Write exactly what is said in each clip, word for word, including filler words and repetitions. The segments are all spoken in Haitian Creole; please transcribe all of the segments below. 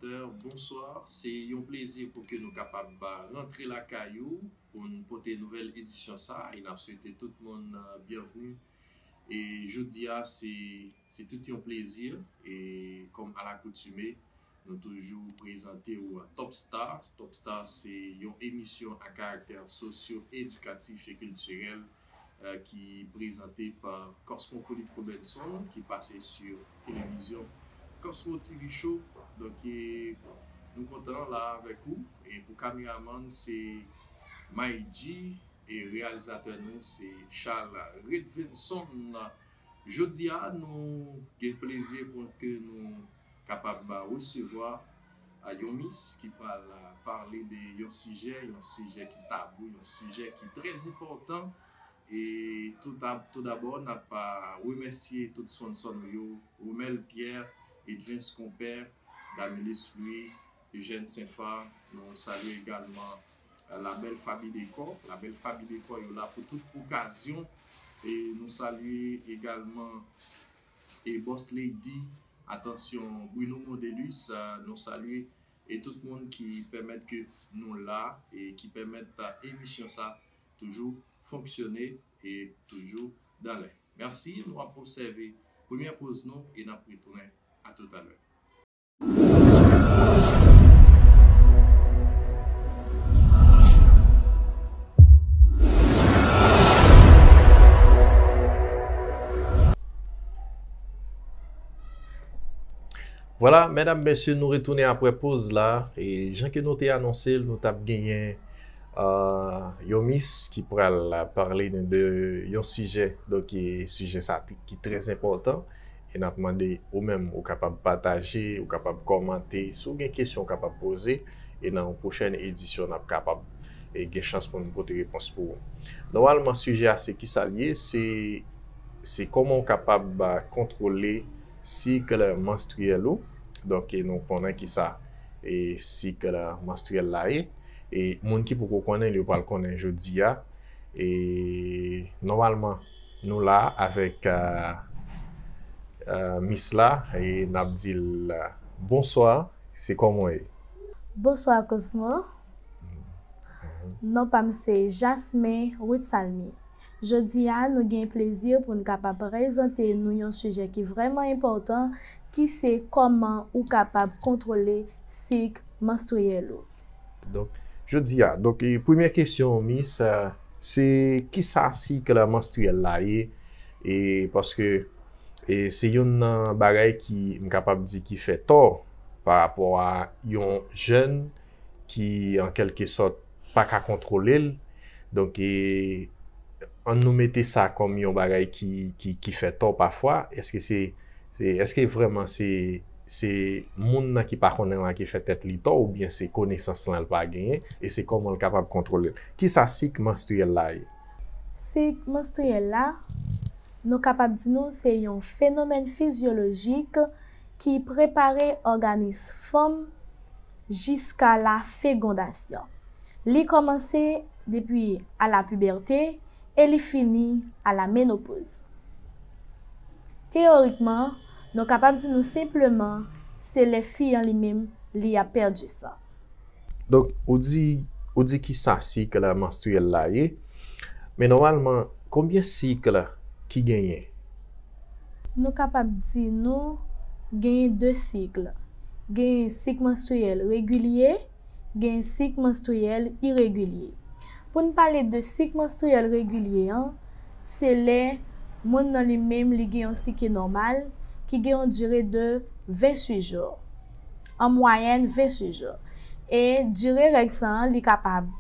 Bonswa, se yon plezi pou ke nou kapab rantre lakay ou pou n pote nouvèl edisyon sa a, e n ap swete tout moun, uh, byenvni. E jodi a, se, se tout yon plezi, e kòm alakoutime, nou toujou prezante w Top Star. Top Star se yon emisyon a karaktè sosyo-edikatif e kiltirèl, uh, ki prezante pa Cosmopolite Robinson, ki pase sou televizyon Cosmo T V Show. Donk, e, nou kontan la avèk ou. E pou kameramann, se May G, e reyalizatè nou, se Charles Redvinson. Jodi a, nou gen plezi pou ke nou kapab resevwa, a, yon mis ki pral, a, pale de yon sijè, yon sijè ki tabou, yon sijè ki trè enpòtan. E tout ab-, tout dabò, n ap, a, remèsye tout sponsò nou yo, Romel Pierre, Edvens Konpè, Damilis Louis, Eugène Senfa. Nou salye egalman, a, Labèl Fabi Dekò. Labèl Fabi Dekò yo la pou tout okazyon. E nou salye egalman e Boss Lady, atansyon, Bruno Modelus, a, nou salye, e tout moun ki pèmèt ke nou la e ki pèmèt, a, emisyon sa toujou fonksyone e toujou dan lè. Mèsi, nou ap obsève premyè poz nou e n ap retounen a toutalè. Vwala, medam, mesye, nou retounen apre poz la. E jan ke nou te anonse l, nou t ap genyen, euh, yon mis ki pral pale nou de yon sijè. Donk, e sijè sa ki, ki trè enpòtan. E n ap mande ou menm, ou kapab pataje, ou kapab kòmante. Si w gen kesyon, ou kapab poze. E nan yon pwochèn edisyon, n ap kapab, e gen chans pou n pote repons pou ou. Nòmalman, sijè a, se kisa l ye? Se, se kòman w kapab, a, kontwole sik manstriyèl ou. Donk, e nou konnen kisa, e sik manstriyèl la ye. E moun ki poko konnen l, yo pral konnen jodi a. E nòmalman, nou la avèk, a, a, mis la, e n ap di l, a, bonswa, se kòman w ye? Bonswa, Cosmo. Mhm. Non pa m se Jasmin Ruth Salmy. Jodi a, nou gen plezi pou n kapab prezante nou yon sijè ki vrèman enpòtan, ki se kòman ou kapab kontwole sik manstriyèl ou. Donk, jodi a, donk, e, premyè kesyon, mis, a, se kisa sik manstriyèl la ye? E paske, e, se youn nan bagay ki, m kapab di, ki fè tò pa rapò a yon jèn ki, an kèlke sòt, pa ka kontwole l. Donk, e, ann nou mete sa kòm yon bagay ki, ki, ki fè tò pafwa. Èske se, se, èske vrèman se, se moun nan ki pa konnen la ki fè tèt li tò, oubyen se konesans lan l pa genyen, e se kòman l kapab kontwole l? Kisa sik manstriyèl la ye? Sik manstriyèl la, nou kapab di nou se yon fenomèn fizyolojik ki prepare òganis fanm jiska la fegondasyon. Li kòmanse depi a la pibète e li fini a la menopoz. Teyorikman, nou kapab di nou senpleman, se lè fi an li menm, li ap pèdi san. Donk, ou di, ou di kisa sik manstriyèl la ye, men nòmalman, konbyen sik ki genyen? Nou kapab di nou genyen de sik. Genyen sik manstriyèl regilye, genyen sik manstriyèl iregilye. Pou n pale de sik manstriyèl regilye an, se lè moun nan li menm li gen yon sik ki nòmal, ki gen yon dire de ventuit jou. An mwayèn, ventuit jou. E dire règ sa an, li kapab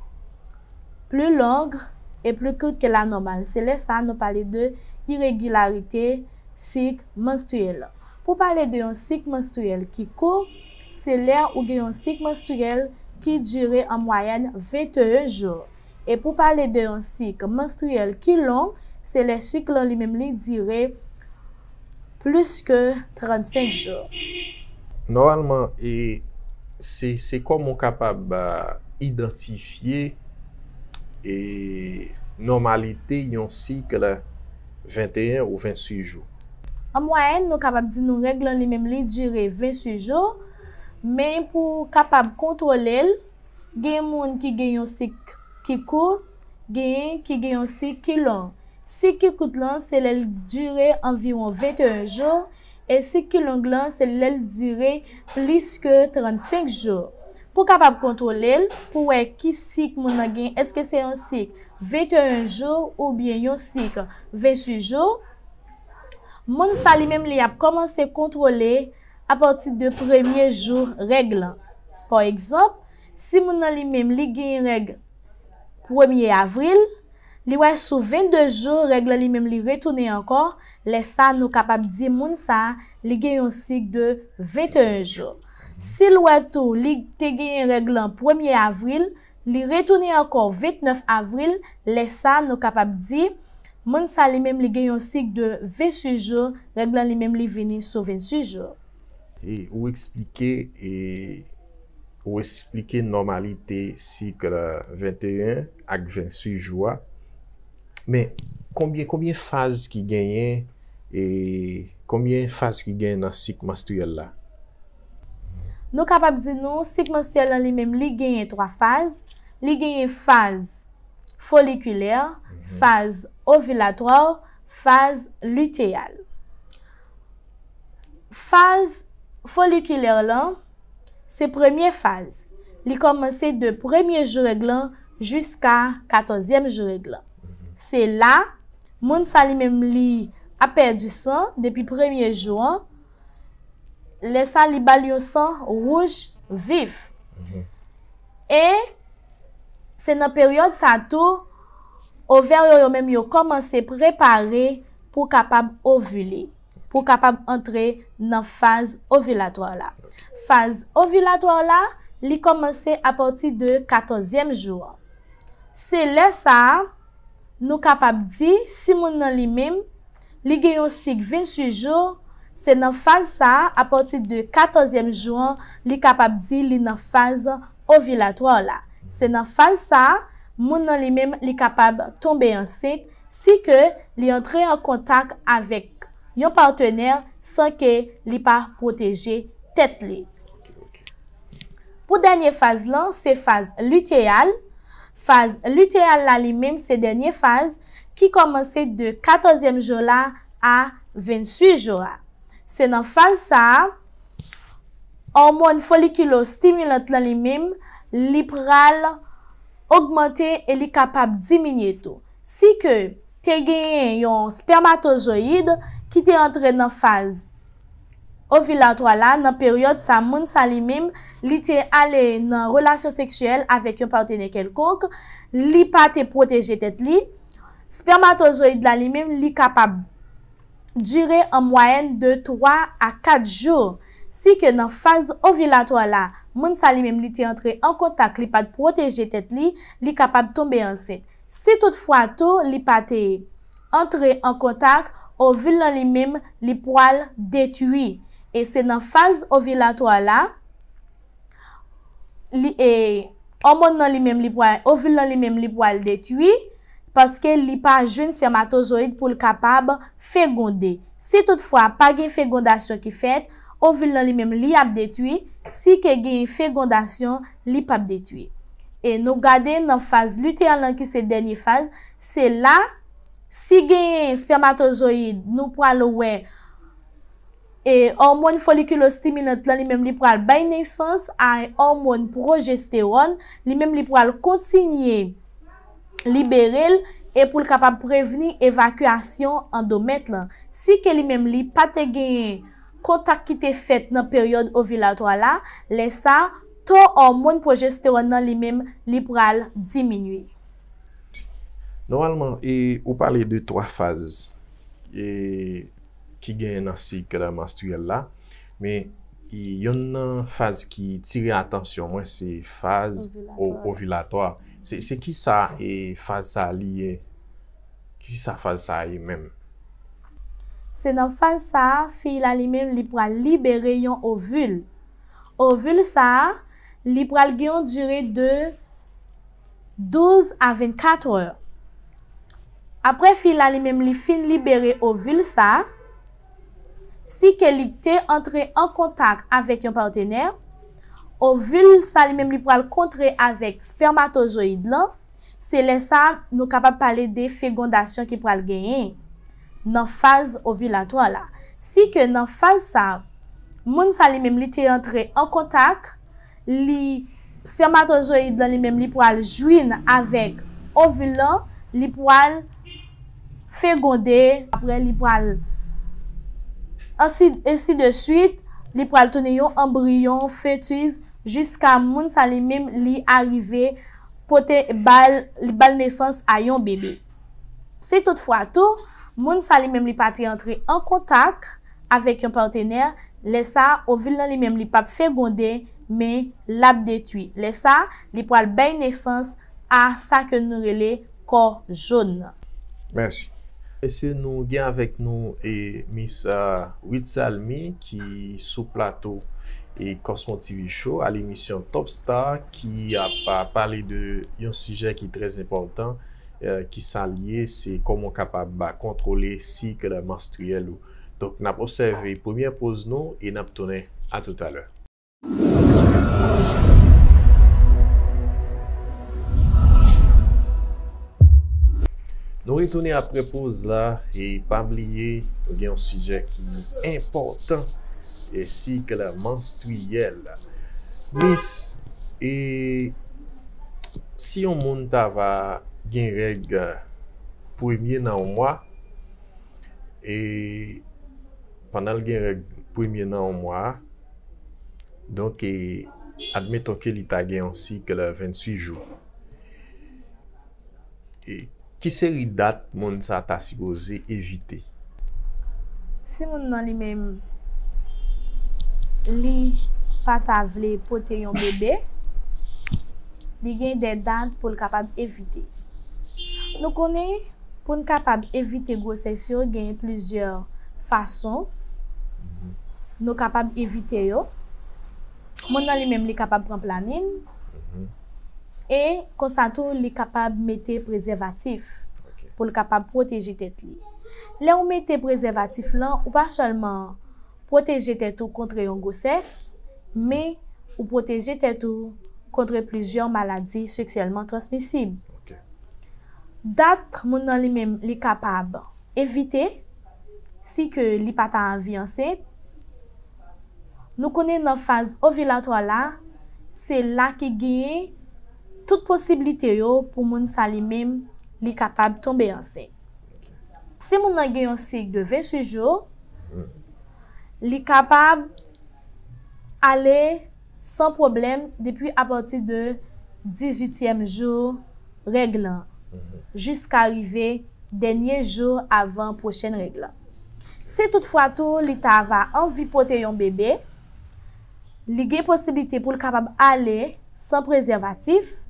pli long e pli kout ke la nòmal. Se lè sa a nou pale de iregilarite sik manstriyèl la. Pou pale de yon sik manstriyèl ki kou, se lè ou gen yon sik manstriyèl ki dire an mwayèn venteyen jou. E pou pale de yon sik manstriyèl ki long, se lè sik lan li menm li dire plis ke trannsenk jou. Nòmalman, e, se, se kòman w kapab, a, idantifye, e, nòmalite yon sik venteyen ou ventuit jou? An mwayèn, nou kapab di nou règ lan li menm li dire ventuit jou. Men pou kapab kontwole l, gen moun ki gen yon sik ki kout, genyen ki gen yon sik ki long. Sik ki kout lan, se lè l dire anviwon venteyen jou, e sik ki long lan, se lè l dire plis ke trannsenk jou. Pou kapab kontwole l, pou wè ki sik moun nan gen, èske se yon sik venteyen jou oubyen yon sik venntuit jou, moun sa li menm li ap kòmanse kontwole apati de premye jou règ lan. Pa egzanp, si moun nan li menm li genyen règ premye avril, li wè sou vennde jou règ lan li menm li retounen ankò, lè sa nou kapab di moun sa li gen yon sik de venteyen jou. Si l wè tou li te genyen règ lan premye avril, li retounen ankò vennèf avril, lè sa nou kapab di moun sa li menm li gen yon sik de venntuit jou, règ lan li menm li vini sou venntuit jou. E ou eksplike e ou eksplike nòmalite sik venteyen ak venntuit jou a. Men konbyen konbyen faz ki genyen e konbyen faz ki genyen nan sik manstriyèl la? Nou kapab di nou sik manstriyèl lan li menm li genyen twa faz. Li genyen faz folikilè, faz ovilatwa, faz liteyal. Faz folikilè lan se premye faz. Li kòmanse de premye jou règ lan jiska katòzyèm jou règ lan. Se la moun sa li menm li ap pèdi san depi premye jou an. Lè sa li ba l yon san wouj vif. E se nan peryòd sa tou ovè yo yo menm yo kòmanse prepare pou kapab ovile, pou kapab antre nan faz ovilatwa la. Faz ovilatwa la, li kòmanse apati de katòzyèm jou an. Se lè sa a nou kapab di si moun nan li menm li gen yon sik venntuit jou, se nan faz sa a, apati de katòzyèm jou an, li kapab di li nan faz ovilatwa la. Se nan faz sa a, moun nan li menm li kapab tonbe ansent si ke li antre an kontak avèk yon patnè san ke li pa pwoteje tèt li. Pou dènye faz lan, se faz liteyal. Faz liteyal la li menm se dènye faz ki kòmanse de katòzyèm jou la a venntuit jou a. Se nan faz sa a, òmòn folikilo-stimulant lan li menm, li pral ogmante e li kapab diminye tou. Si ke te genyen yon spèmatozoyid ki te antre nan faz ovilatwa la, nan peryòd sa, moun sa li menm, li te ale nan relasyon seksyèl avèk yon patnè kèlkonk, li pa te pwoteje tèt li, spèmatozoyid la li menm, li kapab dire an mwayèn de twa a kat jou. Si ke nan faz ovilatwa la, moun sa li menm li te antre an kontak, li pa t pwoteje tèt li, li kapab tonbe ansent. Si toutfwa tou li pa te antre an kontak, ovil lan li menm li pwal detwi. E se nan faz ovilatwa la, li e òmòn nan li menm li pwal, ovil lan li menm li pwal detwi, paske li pa jwenn spèmatozoyid pou l kapab fegonde. Si toutfwa pa gen fegondasyon ki fèt, ovil lan li menm li ap detwi, si ke gen fegondasyon, li p ap detwi. E nou gade nan faz liteyal lan ki se dènye faz, se la, si genyen spèmatozoyid, nou pwal wè e òmòn folikilo-stimulant lan li menm li pwal bay nesans a òmòn pwojestewòn, li menm li pwal kontinye libere l e pou l kapab prevni evakyasyon andomèt lan. Si ke li menm li pa te genyen kontak ki te fèt nan peryòd ovilatwa la, lè sa, to òmòn pwojestewòn nan li menm li pral diminye. Nòmalman, e, ou pale de twa faz e, ki genyen nan sik manstriyèl la, men e, yonn nan faz ki tire atansyon mwen se faz o- ovilatwa. Se, se kisa e, faz sa li ye? Kisa faz sa ye menm? Se nan faz sa a, fi la li menm li pral libere yon ovil. Ovil sa a, li pral gen yon dire de douz a vennkat è. Apre fi la li menm li fin libere ovil sa a, si ke li te antre an kontak avèk yon patnè, Ovil sa li menm li pral kontre avèk spèmatozoyid lan, se lè sa nou kapab pale de fegondasyon ki pral genyen nan faz ovilatwa la. Si ke nan faz sa, moun sa li menm li te antre an kontak, li, spèmatozoyid lan li menm li pral jwenn avèk ovil lan, li pral fegonde, apre li pral ansi, ensi de swit, li pral tounen yon anbriyon, fetis, jiska moun sa li menm li arive pote bal, li bal nesans a yon bebe. Si toutfwa tou, moun sa li menm li pa te antre an kontak avèk yon patenè, lè sa ovil lan li menm li p ap fegonde, men l ap detwi. Lè sa, li pral bay nesans a sa ke nou rele kò jòn nan. Mèsi. Mesye, nou gen avèk nou e Miss Ruth Salmy ki sou plato e Cosmo T V Show a lemisyon Top Star ki ap pale de yon sijè ki trè enpòtan, ki sa l ye, se kòman w kapab kontwole sik manstriyèl ou. Donk, n ap obsève premyè poz nou e n ap tounen. A toutalè. Nou retounen apre poz la e pa bliye nou gen yon sijè ki enpòtan e sik manstriyèl. Miss, e si yon moun ta va gen règ premye nan yon mwa, e pandan l gen règ premye nan yon mwa, donk, e, admeton ke li ta gen yon sik venntuit jou. E ki seri dat moun sa ta sipoze evite? Si moun nan li menm, li pa ta vle pote yon bebe, li gen de dat pou l kapab evite. Nou konnen, pou n kapab evite gwosès yo, gen plizyè fason nou kapab evite yo. Moun nan li menm, li kapab pran planin. E konsa tou, li kapab mete prezèvatif pou l kapab pwoteje tèt li. Lè w mete prezèvatif lan, ou pa sèlman pwoteje tèt ou kont yon gwosès, men ou pwoteje tèt ou kont plizyè maladi seksyèlman transmisib. Dat moun nan li menm li kapab evite, si ke li pa ta anvi ansent. Nou konnen nan faz ovilatwa la, se la ki genyen tout posiblite yo pou moun sa li menm li kapab tonbe ansent. Si moun nan gen yon sik de venntuit jou, li kapab ale san pwoblèm depi apati de dizuityèm jou règ lan, jiska rive dènye jou avan pwochèn règ lan. Si toutfwa tou li ta va anvi pote yon bebe, li gen posiblite pou l kapab ale san prezèvatif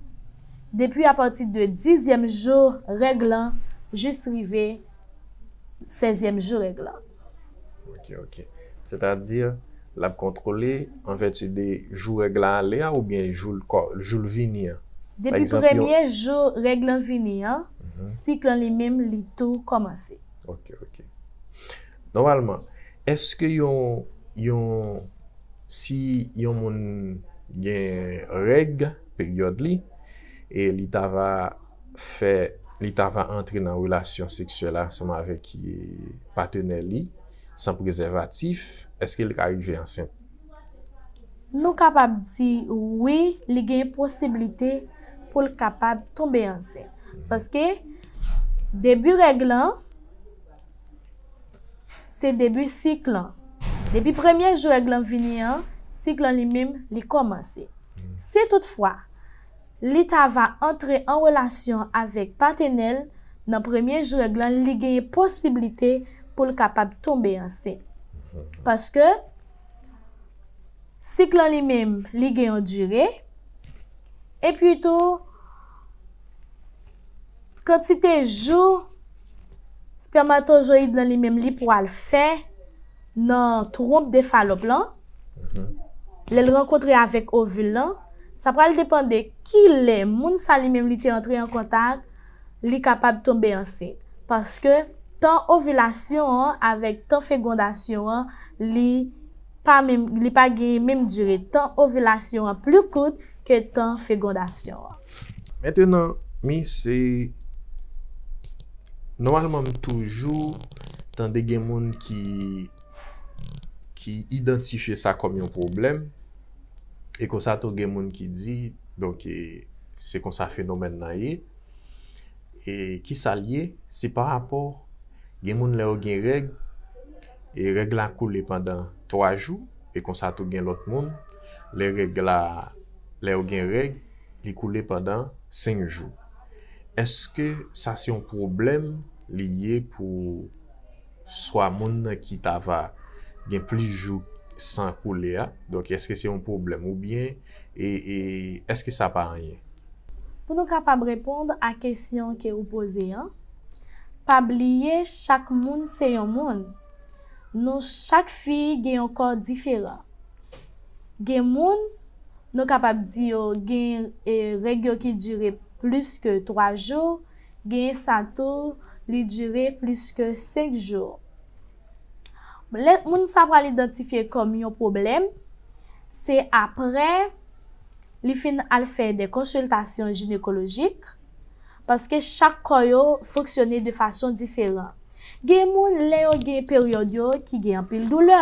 depi apati de dizyèm jou règ lan jis rive sèzyèm jou règ lan. Ok, ok. Sètadi, l ap kontwole an vèti de jou règ la ale a oubyen jou l vini an. Depi premye jou règ lan vini an, sik lan li menm li tou kòmanse. Ok, ok. Nòmalman, èske yon, yon, si yon moun gen règ, peryòd li, e li ta va fè, li ta va antre nan relasyon seksyèl ansanm avèk patenè li san prezèvatif, èske li ka rive ansent? Nou kapab di wi, li gen posiblite pou l kapab tonbe ansent. Paske debi règ lan, se debi sik lan. Depi premye jou règ lan vini an, sik lan li menm, li kòmanse. Si toutfwa, li ta va antre an relasyon avèk patenè l nan premye jou règ lan, li genyen posiblite pou l kapab tonbe ansent. Paske sik lan li menm, li gen yon dire. Epi tou, kantite jou spèmatozoyid lan li menm li pral fè nan twonp de Falòp lan, lè l rankontre avèk ovil lan, sa pral depann de kilè moun sa li menm li te antre an kontak, li kapab tonbe ansent. Paske tan ovilasyon an avèk tan fegondasyon an, li pa menm, li pa gen menm dire tan ovilasyon an pli kout ke tan fegondasyon an. Mentenan, mi se nòmalman m toujou tande gen moun ki ki idantifye sa kòm yon pwoblèm e konsa tou gen moun ki di donk e, se konsa fenomèn nan ye. E kisa l ye? Se pa rapò gen moun lè yo gen règ e règ la koule pandan twa jou e konsa tou gen lòt moun lè règ la lè yo gen règ li koule pandan senk jou. Èske sa se yon pwoblèm li ye pou swa moun nan ki ta va gen plis jou san koule a? Donk èske se yon pwoblèm oubyen e, e èske sa pa anyen? Pou nou kapab reponn a kesyon ke ou poze an, pa bliye chak moun se yon moun. Nou chak fi gen yon kò diferan. Gen moun, nou kapab di yo gen e, règ yo ki dire plis ke twa jou, gen sa tou li dire plis ke senk jou. Lè moun sa pral idantifye kòm yon pwoblèm, se aprè li fin al fè de konsiltasyon jinekolojik, paske chak kò yo fonksyone de fason diferan. Gen moun lè yo gen peryòd yo ki gen anpil doulè.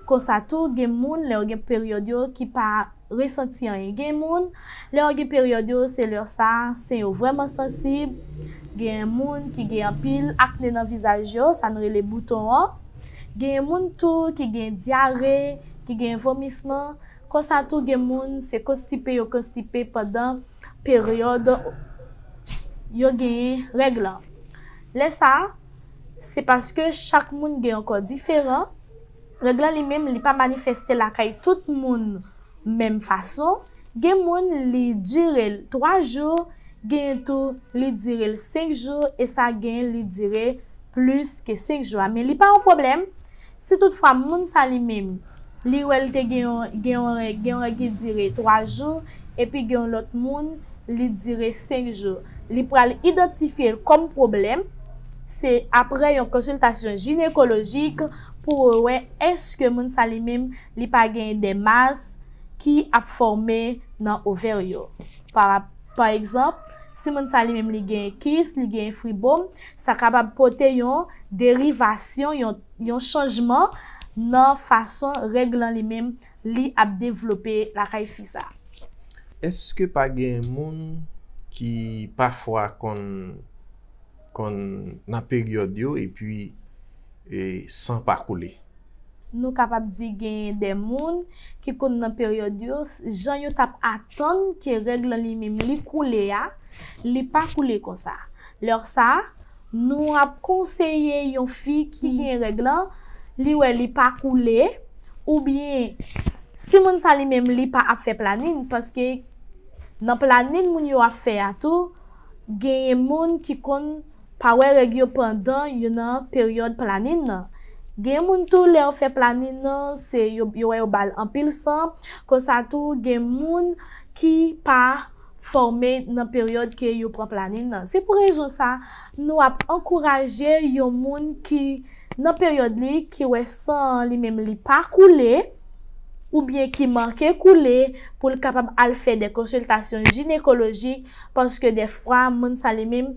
Konsa tou, gen moun lè yo gen peryòd yo ki pa resanti anyen. Gen moun, lè yo gen peryòd yo, se lè sa, sen yo vrèman sansib. Gen moun ki gen anpil akne nan vizaj yo, sa n rele bouton an. Gen moun tou ki gen dyare, ki gen vomisman. Konsa tou, gen moun, se konstipe yo konstipe pandan peryòd yo genyen règ lan. Lè sa, se paske chak moun gen yon kò diferan. Règ lan li menm, li pa manifeste lakay tout moun menm fason. Gen moun, li dire l twa jou, gen tou, li dire l senk jou, e sa gen, li dire plis ke senk jou a. Men li pa yon pwoblèm. Si toutfwa moun sa li menm, li wè l te gen yon, gen yon règ, gen yon règ ki dire twa jou, epi gen yon lòt moun, li dire senk jou. Li pral idantifye l kòm pwoblèm. Se aprè yon konsiltasyon jinekolojik pou wè èske moun sa li menm li pa gen de mas ki ap fòme nan ovè yo. Pa, pa egzanp, si moun sa li menm li gen kis, li gen fribwòm, sa kapab pote yon derivasyon, yon, yon chanjman nan fason règ lan li menm li ap devlope lakay fi sa. Èske pa gen moun ki pafwa konn konn nan peryòd yo epi e, san pa koule? Nou kapab di gen de moun ki konn nan peryòd yo, jan yo t ap atann ke règ lan li menm li koule a, li pa koule konsa. Lè sa, nou ap konseye yon fi ki gen règ lan, li wè li pa koule, oubyen si moun sa li menm li pa ap fè planin, paske nan planin moun yo ap fè a tou, genyen moun ki konn pa wè règ yo pandan yo nan peryòd planin nan. Gen moun tou lè yo fè planin nan, se yo, yo wè yo ba l anpil san, konsa tou gen moun ki pa fòme nan peryòd ke yo pran planin nan. Se pou rezon sa, nou ap ankouraje yon moun ki nan peryòd li, ki wè san an li menm li pa koule, oubyen ki manke koule, pou l kapab al fè de konsiltasyon jinekolojik, paske dèfwa moun sa li menm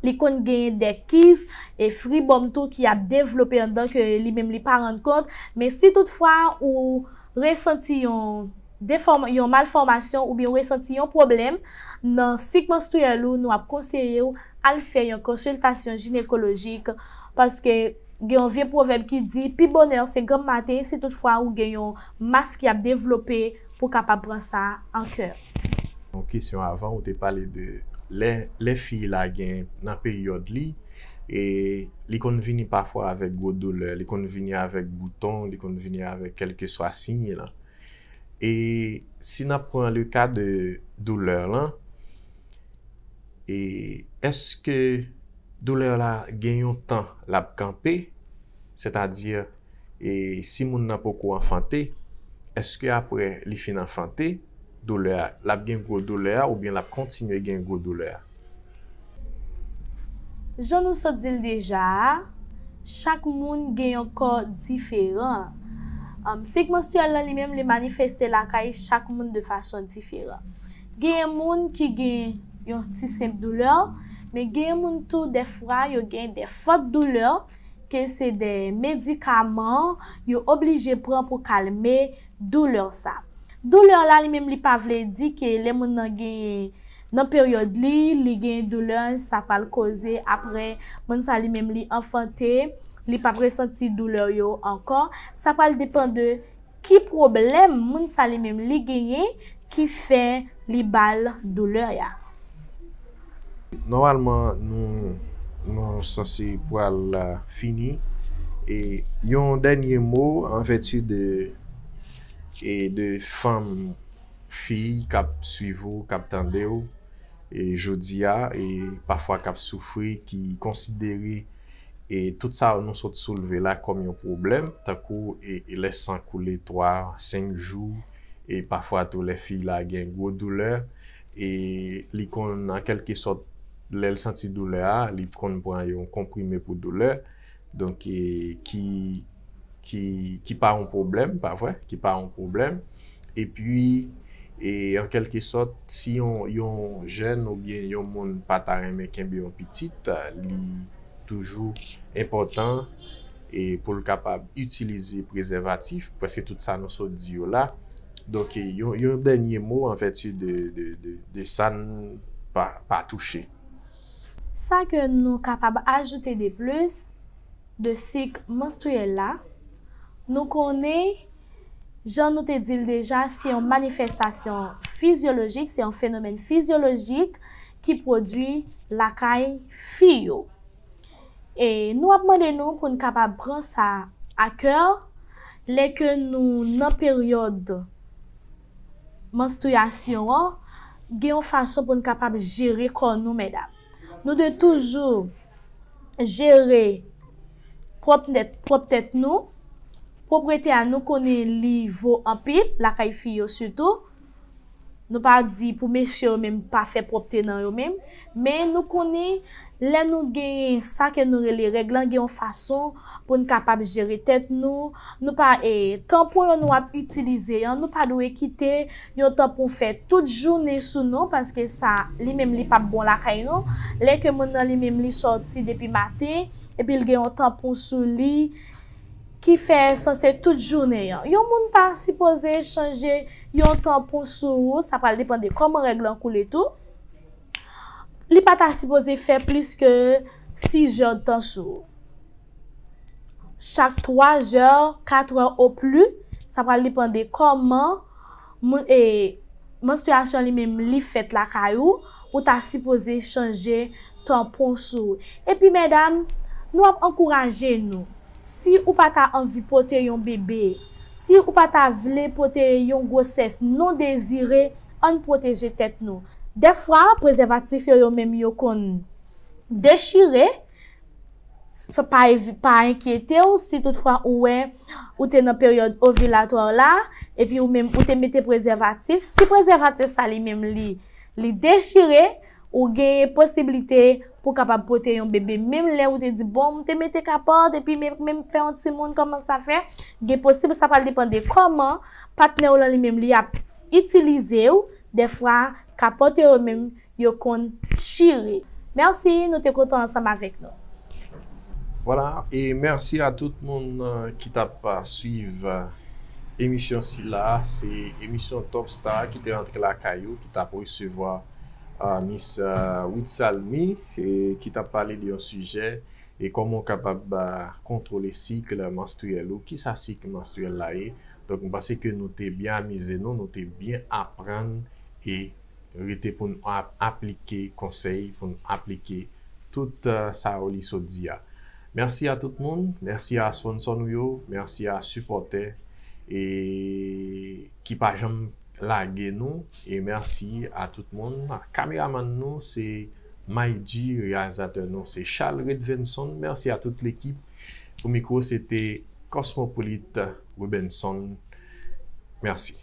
li konn genyen de kis e fribwòm tou ki ap devlope anndan ke li menm li pa rann kont. Men si toutfwa ou resanti yon defòm, yon malfòmasyon oubyen ou resanti yon pwoblèm nan sik manstriyèl ou, nou ap konseye w al fè yon konsiltasyon jinekolojik, paske gen yon vye pwovèb ki di pi bonè se granm maten. Si toutfwa ou gen yon mas ki ap devlope, pou w kapab pran sa an kè. Yon kesyon avan, ou te pale de lè, lè fi la gen nan peryòd li, e li konn vini pafwa avèk gwo doulè, li konn vini avèk bouton, li konn vini avèk kèlkeswa siy lan. E si n ap pran le ka de doulè lan, e èske doulè la gen yon tan l ap kanpe? Sètadi, e si moun nan poko anfante, èske apre li fin anfante, doulè a, l ap gen gwo doulè a oubyen l ap kontinye gen gwo doulè a? Jan nou sot di l deja a, chak moun gen yon kò diferan. Um, sik manstriyèl lan li menm li manifeste lakay chak moun de fason diferan. Genyen moun ki gen yon ti senp doulè, men genyen moun tou dèfwa yo gen de fòt doulè ke se de medikaman yo oblije pran pou kalme doulè sa. Doulè la li menm li pa vle di ke lè moun nan genyen nan peryòd li, li gen doulè, sa pral koze apre moun sa li menm li anfante, li p ap resanti doulè yo ankò. Sa pral depann de ki pwoblèm moun sa li menm li genyen ki fè li ba l doulè a. Nòmalman, nou, nou sanse pral fini. E yon dènye mo an vèti de, e de fanm, fi k ap swiv ou, k ap tande w, e jodi a, e pafwa k ap soufri, ki konsidere e tout sa nou sot soulve la kòm yon pwoblèm, tankou e, e lè san koule twa, senk jou, e pafwa tou lè fi la gen gwo doulè, e li konn an kèlke sòt lè l santi doulè a, li konn pran yon konprime pou doulè, donk e, ki, ki, ki pa yon pwoblèm, pa vre, ki pa yon pwoblèm. Epi, e an kèlke sòt, si yon, yon jèn oubyen yon moun pa ta renmen kenbe yon pitit, li toujou enpòtan e pou l kapab itilize prezèvatif, prèske tout sa nou sot di yo la. Donk, yon, yon dènye mo an vèti de, de, de, de sa n pa, pa touche. Sa ke nou kapab ajoute de plis de sik manstriyèl la, nou konnen, jan nou te di l deja, se yon manifestasyon fizyolojik, se yon fenomèn fizyolojik ki pwodui lakay fi yo. E nou ap mande nou pou n kapab pran sa a kè lè ke nou nan peryòd manstriyasyon an, gen yon fason pou n kapab jere kò nou, medam. Nou dwe toujou jere pwòp tèt, pwòp tèt nou. Pwoprete a nou konnen li vo anpil, lakay fi yo sitou. Nou pa di pou mesye yo menm pa fè pwòpte nan yo menm, men nou konnen lè nou genyen sa ke nou rele règ lan, gen yon fason pou n kapab jere tèt nou. Nou pa e, tanpon yo nou ap itilize an, nou pa dwe kite yon tanpon fè tout jounen sou nou, paske sa li menm li p ap bon lakay nou. Lè ke moun nan li menm li sòti depi maten, epi l gen yon tanpon sou li ki fè sanse tout jounen an. Yon moun pa sipoze chanje yon tanpon sou ou, sa pral depann de kòman règ lan koule tou. Li pa ta sipoze fè plis ke sis èdtan sou ou. Chak twa è, kat è o pli, sa pral depann de kòman moun, e, manstriyasyon li menm li fèt lakay ou, ou ta sipoze chanje tanpon sou ou. Epi medam, nou ap ankouraje nou. Si ou pa ta anvi pote yon bebe, si ou pa ta vle pote yon gwosès non dezire, ann pwoteje tèt nou. Dèfwa, prezèvatif yo, yo menm yo konn dechire. Pa, pa enkyete w si toutfwa ou wè ou te nan peryòd ovilatwa w la, epi ou menm ou te mete prezèvatif. Si prezèvatif sa li menm li, li dechire, ou gen posiblite pou w kapab pote yon bebe. Menm lè ou te di, bon, m te mete kapòt, epi men, men m fè yon timoun, kòman sa fè? Gen posib, sa pral depann de kòman patnè w lan li menm li ap itilize w. Dèfwa, kapòt yo menm, yo konn chire. Mèsi, nou te kontan ansanm avèk nou. Vwala, e mèsi a tout moun ki t ap swiv emisyon sila. Se emisyon Top Star ki te rantre lakay ou, ki t ap resevwa Miss Witsalmi, ki t ap pale de yon sijè e kòman w kapab kontwole sik manstriyèl ou, kisa sik manstriyèl la ye. Donk, m panse ke nou te byen amize nou, nou te byen aprann e rete pou n ap, aplike konsèy, pou n aplike tout sa yo li sot di a. Mèsi a tout moun, mèsi a sponsò nou yo, mèsi a sipòtè e ki pa janm lage nou, e mèsi a tout moun. Kameramann nou se May G, reyalizatè nou se Charles Redvenson. Mèsi a tout lekip. Pou mikwo se te Cosmopolite Rubenson. Mèsi.